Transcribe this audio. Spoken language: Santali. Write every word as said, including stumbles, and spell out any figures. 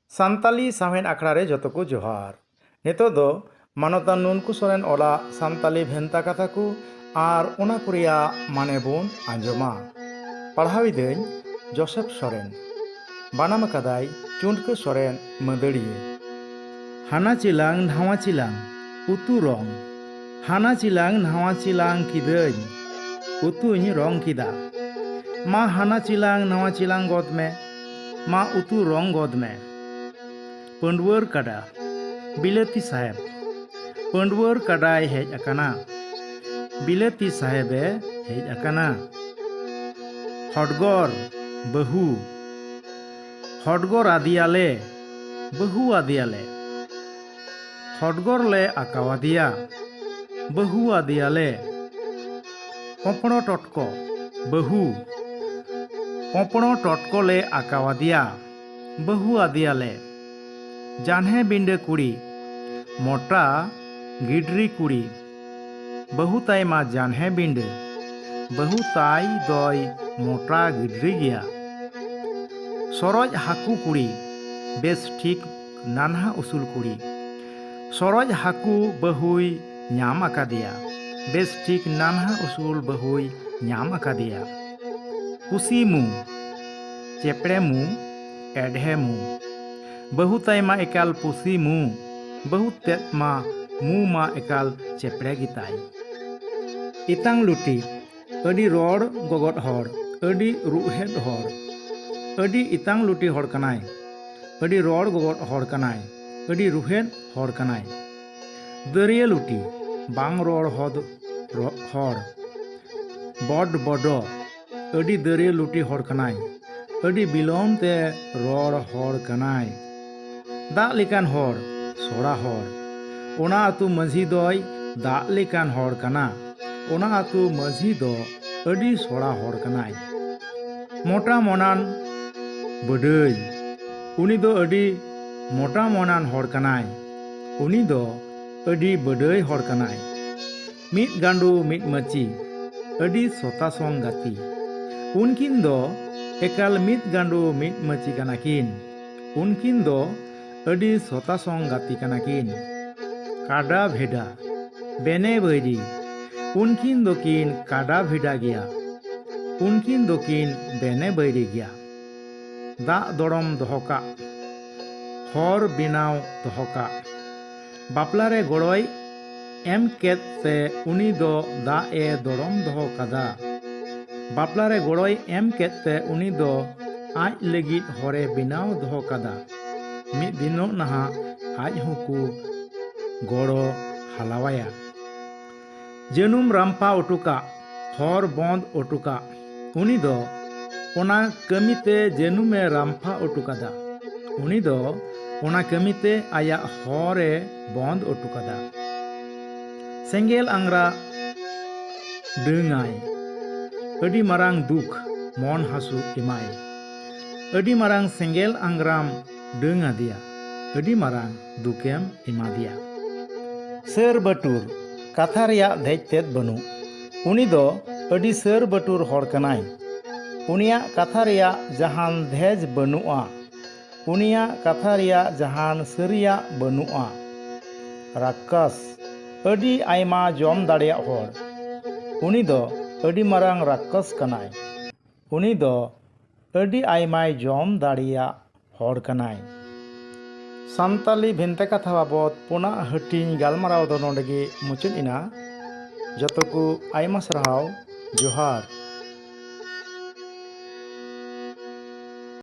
ᱥᱟᱱᱛᱟᱞᱤ ᱥᱟᱶᱦᱮᱫ ᱟᱠᱷᱲᱟ ᱨᱮ ᱡᱚᱛᱚ ᱠᱚ ᱡᱚᱦᱟᱨ᱾ ᱱᱤᱛᱚᱜ ᱫᱚ ᱢᱟᱱᱚᱛᱟᱱ ᱱᱩᱱᱠᱩ ᱥᱚᱨᱮᱱ ᱚᱞᱟᱜ ᱥᱟᱱᱛᱟᱞᱤ ᱵᱷᱮᱱᱛᱟ ᱠᱟᱛᱷᱟ ᱠᱚ ᱟᱨ ᱚᱱᱟ ᱠᱚ ᱨᱮᱭᱟᱜ ᱢᱟᱱᱮ ᱵᱚᱱ ᱟᱸᱡᱚᱢᱟ᱾ ᱯᱟᱲᱦᱟᱣᱤᱫᱟᱹᱧ ᱡᱳᱥᱮᱯᱷ ᱥᱚᱨᱮᱱ, ᱵᱟᱱᱟᱢ ᱟᱠᱟᱫᱟᱭ ᱪᱩᱱᱰᱠᱟᱹ ᱥᱚᱨᱮᱱ ᱢᱟᱹᱫᱟᱹᱲᱤᱭᱟᱹ᱾ ᱦᱟᱱᱟ ᱪᱤᱞᱟᱝ ᱱᱟᱣᱟ ᱪᱤᱞᱟᱝ ᱩᱛᱩ ᱨᱚᱝ᱾ ᱦᱟᱱᱟ ᱪᱤᱞᱟᱝ ᱱᱟᱣᱟ ᱪᱤᱞᱟᱝ ᱠᱤᱫᱟᱹᱧ, ᱩᱛᱩᱧ ᱨᱚᱝ ᱠᱮᱫᱟ᱾ ᱢᱟ ᱦᱟᱱᱟ ᱪᱤᱞᱟᱝ ᱱᱟᱣᱟ ᱪᱤᱞᱟᱝ ᱜᱚᱫ ᱢᱮ, ᱢᱟ ᱩᱛᱩ ᱨᱚᱝ ᱜᱚᱫ ᱢᱮ᱾ ᱯᱟᱹᱰᱣᱟᱹᱨ ᱠᱟᱰᱟ, ᱵᱤᱞᱟᱹᱛᱤ ᱥᱟᱦᱮᱵᱽ᱾ ᱯᱟᱹᱰᱣᱟᱹᱨ ᱠᱟᱰᱟᱭ ᱦᱮᱡ ᱟᱠᱟᱱᱟ, ᱵᱤᱞᱟᱹᱛᱤ ᱥᱟᱦᱮᱵᱮ ᱦᱮᱡ ᱟᱠᱟᱱᱟ᱾ ᱦᱚᱰᱜᱚᱨ, ᱵᱟᱹᱦᱩ᱾ ᱦᱚᱰᱜᱚᱨ ᱟᱫᱮᱭᱟᱞᱮ, ᱵᱟᱹᱦᱩ ᱟᱫᱮᱭᱟᱞᱮ᱾ ᱦᱚᱰᱜᱚᱨ ᱞᱮ ᱟᱠᱟᱣᱟᱫᱮᱭᱟ, ᱵᱟᱹᱦᱩ ᱟᱫᱮᱭᱟᱞᱮ᱾ ᱯᱚᱯᱲᱚ ᱴᱚᱴᱠᱚ, ᱵᱟᱹᱦᱩ᱾ ᱯᱚᱯᱲᱚ ᱴᱚᱴᱠᱚ ᱞᱮ ᱟᱠᱟᱣᱟᱫᱮᱭᱟ, ᱵᱟᱹᱦᱩ ᱟᱫᱮᱭᱟᱞᱮ᱾ ᱡᱟᱱᱦᱮ ᱵᱤᱸᱰᱟᱹ ᱠᱩᱲᱤ, ᱢᱚᱴᱟ ᱜᱤᱰᱨᱤ ᱠᱩᱲᱤ᱾ ᱵᱟᱹᱦᱩ ᱛᱟᱭ ᱢᱟ ᱡᱟᱱᱦᱮ ᱵᱤᱸᱰᱟᱹ, ᱵᱟᱹᱦᱩ ᱛᱟᱭ ᱫᱚᱭ ᱢᱚᱴᱟ ᱜᱤᱰᱨᱤ ᱜᱮᱭᱟ᱾ ᱥᱚᱨᱚᱡ ᱦᱟᱹᱠᱩ ᱠᱩᱲᱤ, ᱵᱮᱥ ᱴᱷᱤᱠ ᱱᱟᱱᱦᱟ ᱩᱥᱩᱞ ᱠᱩᱲᱤ᱾ ᱥᱚᱨᱚᱡ ᱦᱟᱹᱠᱩ ᱵᱟᱹᱦᱩᱭ ᱧᱟᱢ ᱟᱠᱟᱫᱮᱭᱟ, ᱵᱮᱥ ᱴᱷᱤᱠ ᱱᱟᱱᱦᱟ ᱩᱥᱩᱞ ᱵᱟᱹᱦᱩᱭ ᱧᱟᱢ ᱟᱠᱟᱫᱮᱭᱟ᱾ ᱯᱩᱥᱤ ᱢᱩ, ᱪᱮᱯᱲᱮ ᱢᱩ, ᱮᱰᱷᱮ ᱢᱩ᱾ ᱵᱟᱹᱦᱩ ᱛᱟᱭ ᱢᱟ ᱮᱠᱟᱞ ᱯᱩᱥᱤ ᱢᱩ, ᱵᱟᱹᱦᱩ ᱛᱮᱫ ᱢᱟ ᱢᱩ ᱢᱟ ᱮᱠᱟᱞ ᱪᱮᱯᱲᱮ ᱜᱮᱛᱟᱭ᱾ ᱤᱛᱟᱝ ᱞᱩᱴᱤ, ᱟᱹᱰᱤ ᱨᱚᱲ ᱜᱚᱜᱚᱫ ᱦᱚᱲ, ᱟᱹᱰᱤ ᱨᱩᱦᱮᱫ ᱦᱚᱲ᱾ ᱟᱹᱰᱤ ᱤᱛᱟᱝ ᱞᱩᱴᱤ ᱦᱚᱲ ᱠᱟᱱᱟᱭ, ᱟᱹᱰᱤ ᱨᱚᱲ ᱜᱚᱜᱚᱫ ᱦᱚᱲ ᱠᱟᱱᱟᱭ, ᱟᱹᱰᱤ ᱨᱩᱦᱮᱫ ᱦᱚᱲ ᱠᱟᱱᱟᱭ᱾ ᱫᱟᱹᱨᱭᱟᱹ ᱞᱩᱴᱤ, ᱵᱟᱝ ᱨᱚᱲ ᱦᱚᱫ ᱨᱚ-, ᱦᱚᱲ᱾ ᱵᱚᱰ ᱵᱚᱰᱚ, ᱟᱹᱰᱤ ᱫᱟᱹᱨᱭᱟᱹ ᱞᱩᱴᱤ ᱦᱚᱲ ᱠᱟᱱᱟᱭ, ᱟᱹᱰᱤ ᱵᱤᱞᱚᱢ ᱛᱮ ᱨᱚᱲ ᱦᱚᱲ ᱠᱟᱱᱟᱭ᱾ ᱫᱟᱜ ᱞᱮᱠᱟᱱ ᱦᱚᱲ, ᱥᱚᱲᱟ ᱦᱚᱲ᱾ ᱚᱱᱟ ᱟᱹᱛᱩ ᱢᱟᱹᱡᱷᱤ ᱫᱚᱭ ᱫᱟᱜ ᱞᱮᱠᱟᱱ ᱦᱚᱲ ᱠᱟᱱᱟ᱾ ᱚᱱᱟ ᱟᱹᱛᱩ ᱢᱟᱹᱡᱷᱤ ᱫᱚ ᱟᱹᱰᱤ ᱥᱚᱲᱟ ᱦᱚᱲ ᱠᱟᱱᱟᱭ᱾ ᱢᱚᱴᱟ ᱢᱚᱱᱟᱱ ᱵᱟᱹᱰᱟᱹᱭ᱾ ᱩᱱᱤ ᱫᱚ ᱟᱹᱰᱤ ᱢᱚᱴᱟ ᱢᱚᱱᱟᱱ ᱦᱚᱲ ᱠᱟᱱᱟᱭ᱾ ᱩᱱᱤ ᱫᱚ ᱟᱹᱰᱤ ᱵᱟᱹᱰᱟᱹᱭ ᱦᱚᱲ ᱠᱟᱱᱟᱭ᱾ ᱢᱤᱫ ᱜᱟᱸᱰᱳ ᱢᱤᱫ ᱢᱟᱹᱪᱤ, ᱟᱹᱰᱤ ᱥᱚᱛᱟ ᱥᱚᱝ ᱜᱟᱛᱮ᱾ ᱩᱱᱠᱤᱱ ᱫᱚ ᱮᱠᱟᱞ ᱢᱤᱫ ᱜᱟᱸᱰᱳ ᱢᱤᱫ ᱢᱟᱹᱪᱤ ᱠᱟᱱᱟ ᱠᱤᱱ᱾ ᱩᱱᱠᱤᱱ ᱫᱚ ᱟᱹᱰᱤ ᱥᱚᱛᱟᱥᱚᱝ ᱜᱟᱛᱮ ᱠᱟᱱᱟ ᱠᱤᱱ᱾ ᱠᱟᱰᱟ ᱵᱷᱮᱰᱟ, ᱵᱮᱱᱮ ᱵᱟᱹᱭᱨᱤ, ᱩᱱᱠᱤᱱ ᱫᱚᱠᱤᱱ ᱠᱟᱰᱟ ᱵᱷᱮᱰᱟ ᱜᱮᱭᱟ᱾ ᱩᱱᱠᱤᱱ ᱫᱚᱠᱤᱱ ᱵᱮᱱᱮ ᱵᱟᱹᱭᱨᱤ ᱜᱮᱭᱟ᱾ ᱫᱟᱜ ᱫᱚᱲᱚᱢ ᱫᱚᱦᱚ ᱠᱟᱜ, ᱦᱚᱨ ᱵᱮᱱᱟᱣ ᱫᱚᱦᱚ ᱠᱟᱜ᱾ ᱵᱟᱯᱞᱟ ᱨᱮ ᱜᱚᱲᱚᱭ ᱮᱢ ᱠᱮᱫ ᱛᱮ ᱩᱱᱤ ᱫᱚ ᱫᱟᱜ ᱮ ᱫᱚᱲᱚᱢ ᱫᱚᱦᱚ ᱠᱟᱫᱟ᱾ ᱵᱟᱯᱞᱟ ᱨᱮ ᱜᱚᱲᱚᱭ ᱮᱢ ᱠᱮᱫ ᱛᱮ ᱩᱱᱤ ᱫᱚ ᱟᱡ ᱞᱟᱹᱜᱤᱫ ᱦᱚᱨᱮ ᱵᱮᱱᱟᱣ ᱫᱚᱦᱚ ᱠᱟᱫᱟ᱾ ᱢᱤᱫ ᱫᱤᱱᱚᱜ ᱱᱟᱦᱟᱜ ᱟᱡ ᱦᱚᱸᱠᱚ ᱜᱚᱲᱚ ᱦᱟᱞᱟᱣᱟᱭᱟ᱾ ᱡᱟᱹᱱᱩᱢ ᱨᱟᱢᱯᱷᱟ ᱚᱴᱚ ᱠᱟᱜ, ᱦᱚᱨ ᱵᱚᱸᱫ ᱚᱴᱚ ᱠᱟᱜ᱾ ᱩᱱᱤ ᱫᱚ ᱚᱱᱟ ᱠᱟᱹᱢᱤᱛᱮ ᱡᱟᱹᱱᱩᱢᱮ ᱨᱟᱢᱯᱷᱟ ᱚᱴᱚ ᱠᱟᱫᱟ᱾ ᱩᱱᱤ ᱫᱚ ᱚᱱᱟ ᱠᱟᱹᱢᱤᱛᱮ ᱟᱭᱟᱜ ᱦᱚᱨᱮ ᱵᱚᱸᱫ ᱚᱴᱚ ᱠᱟᱫᱟ᱾ ᱥᱮᱸᱜᱮᱞ ᱟᱝᱜᱽᱨᱟ ᱰᱟᱹᱝᱟᱭ, ᱟᱹᱰᱤ ᱢᱟᱨᱟᱝ ᱫᱩᱠ, ᱢᱚᱱ ᱦᱟᱹᱥᱩ ᱮᱢᱟᱭ᱾ ᱟᱹᱰᱤ ᱢᱟᱨᱟᱝ ᱥᱮᱸᱜᱮᱞ ᱟᱝᱜᱽᱨᱟᱢ ᱰᱟᱹᱝ ᱟᱫᱮᱭᱟ, ᱟᱹᱰᱤ ᱢᱟᱨᱟᱝ ᱫᱩᱠᱮᱢ ᱮᱢᱟᱫᱮᱭᱟ᱾ ᱥᱟᱹᱨ ᱵᱟᱹᱴᱩᱨ, ᱠᱟᱛᱷᱟ ᱨᱮᱭᱟᱜ ᱫᱷᱮᱡ ᱛᱮᱫ ᱵᱟᱹᱱᱩᱜ᱾ ᱩᱱᱤ ᱫᱚ ᱟᱹᱰᱤ ᱥᱟᱹᱨ ᱵᱟᱹᱴᱩᱨ ᱦᱚᱲ ᱠᱟᱱᱟᱭ᱾ ᱩᱱᱤᱭᱟᱜ ᱠᱟᱛᱷᱟ ᱨᱮᱭᱟᱜ ᱡᱟᱦᱟᱱ ᱫᱷᱮᱡ ᱵᱟᱹᱱᱩᱜᱼᱟ᱾ ᱩᱱᱤᱭᱟᱜ ᱠᱟᱛᱷᱟ ᱨᱮᱭᱟᱜ ᱡᱟᱦᱟᱱ ᱥᱟᱹᱨᱤᱭᱟᱜ ᱵᱟᱹᱱᱩᱜᱼᱟ᱾ ᱨᱟᱠᱠᱟᱥ, ᱟᱹᱰᱤ ᱟᱭᱢᱟ ᱡᱚᱢ ᱫᱟᱲᱮᱭᱟᱜ ᱦᱚᱲ᱾ ᱩᱱᱤ ᱫᱚ ᱟᱹᱰᱤ ᱢᱟᱨᱟᱝ ᱨᱟᱠᱠᱟᱥ ᱠᱟᱱᱟᱭ᱾ ᱩᱱᱤ ᱫᱚ ᱟᱹᱰᱤ ᱟᱭᱢᱟᱭ ᱡᱚᱢ ᱫᱟᱲᱮᱭᱟᱜ ᱦᱚᱲ ᱠᱟᱱᱟᱭ᱾ ᱥᱟᱱᱛᱟᱞᱤ ᱵᱷᱮᱱᱛᱟ ᱠᱟᱛᱷᱟ ᱵᱟᱵᱚᱫ ᱯᱩᱱᱟᱜ ᱦᱟᱹᱴᱤᱧ ᱜᱟᱞᱢᱟᱨᱟᱣ ᱫᱚ ᱱᱚᱰᱮ ᱜᱮ ᱢᱩᱪᱟᱹᱫ ᱮᱱᱟ᱾ ᱡᱚᱛᱚ ᱠᱚ ᱟᱭᱢᱟ ᱥᱟᱨᱦᱟᱣ᱾ ᱡᱚᱦᱟᱨ᱾